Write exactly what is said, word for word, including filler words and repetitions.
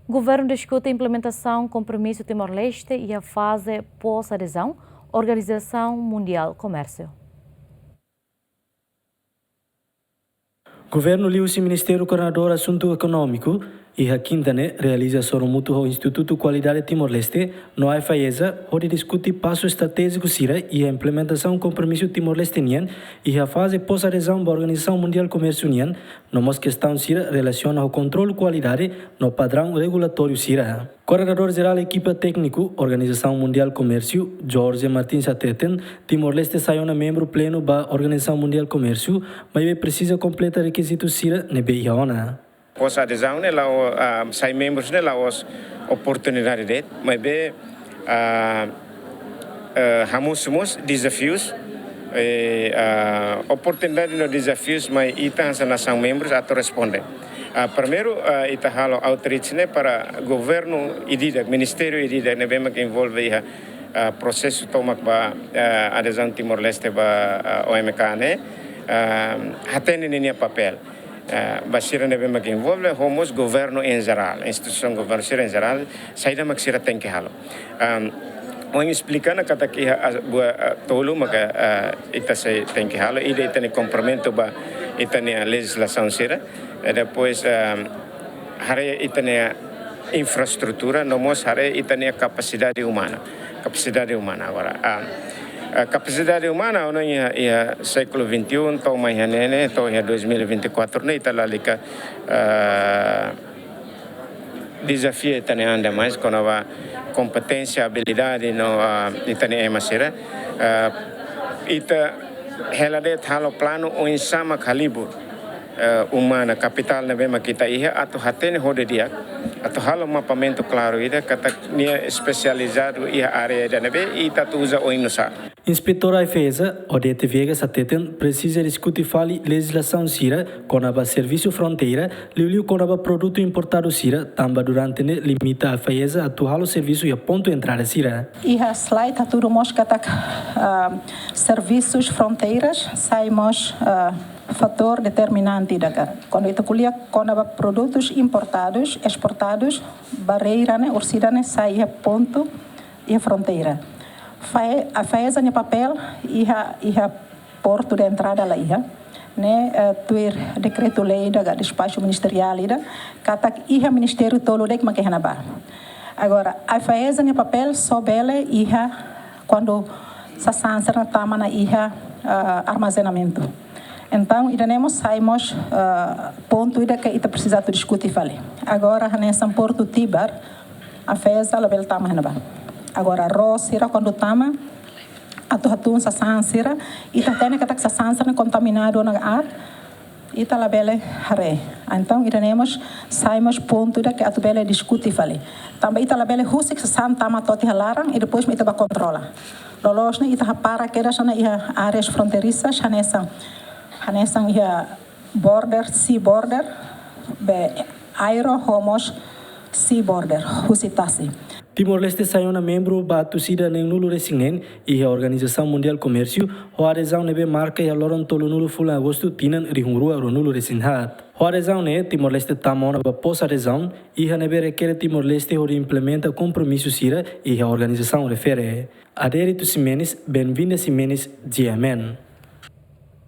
Governu diskute implementasaun kompromisu Timor-Leste iha faze pós-adezaun Organizasaun Mundiál Komérsiu. Governu liuhusi Ministériu Koordenadór Asuntu Ekonómiku, iha kinta ne'e, realiza sorumutu ho Institutu Kualidade Timor-Leste, no AIFAESA, hodi diskute pasu estratéjiku sira iha implementasaun kompromisu Timor-Leste nian, iha faze pós-adezaun ba Organizasaun Mundiál Komérsiu nian, no mós kestaun sira relasiona ho kontrolu kualidade no padraun regulatóriu sira. Koordenadór Jerál Ekipa Tékniku Organizasaun Mundiál Komérsiu, Jorge Martins hateten, Timor-Leste sai ona membru plenu ba Organizasaun Mundiál Komérsiu, maibé presiza kompleta rekizitu sira ne'ebé iha ona. Pós-adezaun ne'e la'o, ah, sai membru ne'e la'ós oportunidade de'it, maibé, ah, eh, hamosu mós dezafius, eh, ah, oportunidade no dezafius mai ita hanesan nasaun membru atu responde. Ah, primeiru, ah, ita halo outreach ne'e para governu ida-idak, ministériu ida-idak ne'ebé mak envolve iha, ah, prosesu tomak ba, ah, adezaun Timor-Leste ba, ah, O M K ne'e, ah, hatene ninia papél. Ah, ba sira ne'ebé mak envolve, ho mós governu em geral, instituisaun governu sira em geral, saida mak sira tenke halo. Ah, ohin esplika ona katak iha, ah, buat, ah, tolu maka, ah, ita sei tenke halo, ida ita-nia kompromisu ba ita-nia lejizlasaun sira, eh, depois, ah, haree ita-nia infraestrutura, no mós haree ita-nia kapasidade umana. Kapasidade umana agora. Ah, ah, kapasidade umana, ona iha, iha século vinte e um, to'o mai iha ne'e ne'e, to'o iha dois mil e vinte e quatro ne'e, ita lalika, ah, dezafia ita-nia an demais, kona-ba kompeténsia, abilidade no, ah, ita-nia ema sira. Ah, ita hela de'it halo planu oinsá mak halibur, eh, umana, kapitál ne'ebé mak ita iha, atu hatene ho di'ak, atu halo mapeamentu klaru ida, katak nia espesializadu iha área ida ne'ebé, ita atu uza oinsá. Inspetór AIFAESA, Odete Viegas hateten, presiza diskute fali lejizlasaun sira kona-ba servisu fronteira, liuliu kona-ba produtu importadu sira, tanba durante ne'e limita AIFAESA atu halo servisu iha pontu entrada sira. Iha slide hatudu mós katak, ah, servisus fronteiras sai mós, ah, fatór determinante ida ka. Kuandu ita ko'alia kona-ba produtus importadus, esportadus, barreira ne'e, orsida ne'e sai iha pontu, iha fronteira. Fae-, AIFAESA nia papél iha, iha portu de entrada la iha. Ne'e, eh, tuir dekretu-lei ida ka despaxu ministeriál ida, katak iha ministériu tolu de'it mak iha ne'ebá. Agora, AIFAESA nia papél só bele iha kuandu sasán sira tama ona iha, eh, armazenamentu. Entaun, ida-ne'e mós sai mós, eh, pontu ida ke ita presiza atu diskute fali. Agora, hanesan Portu Tibar, AIFAESA labele tama iha ne'ebá. Agora, ró sira kuandu tama, atu hatún sasán sira, ita hatene katak sasán sira kontaminadu ona ar, ita labele haree. Entaun, ida-ne'e mós sai mós pontu ida ke atu bele diskute fali. Tanba ita labele husik sasán tama to'o iha laran, i depois mak ita bá kontrola. Loloos ne'e ita hapara kedas ona iha áreas fronteiriças, hanesan, hanesan iha border, sea border, be aero ho mós sea border, husi tasi. Timor-Leste sai ona membru ba atu sira neen-nulu resin neen iha Organizasaun Mundiál Komérsiu, ho adezaun ne'ebé marka iha loron tolunulu fulan Agostu tinan rihun rua ruanulu resin haat. Ho adezaun ne'e, Timor-Leste tama ona ba pós-adezaun, iha ne'ebé rekere Timor-Leste hodi implementa kompromisu sira iha organizasaun refere. Adérito Ximenes, Benvinda Ximenes, G M N.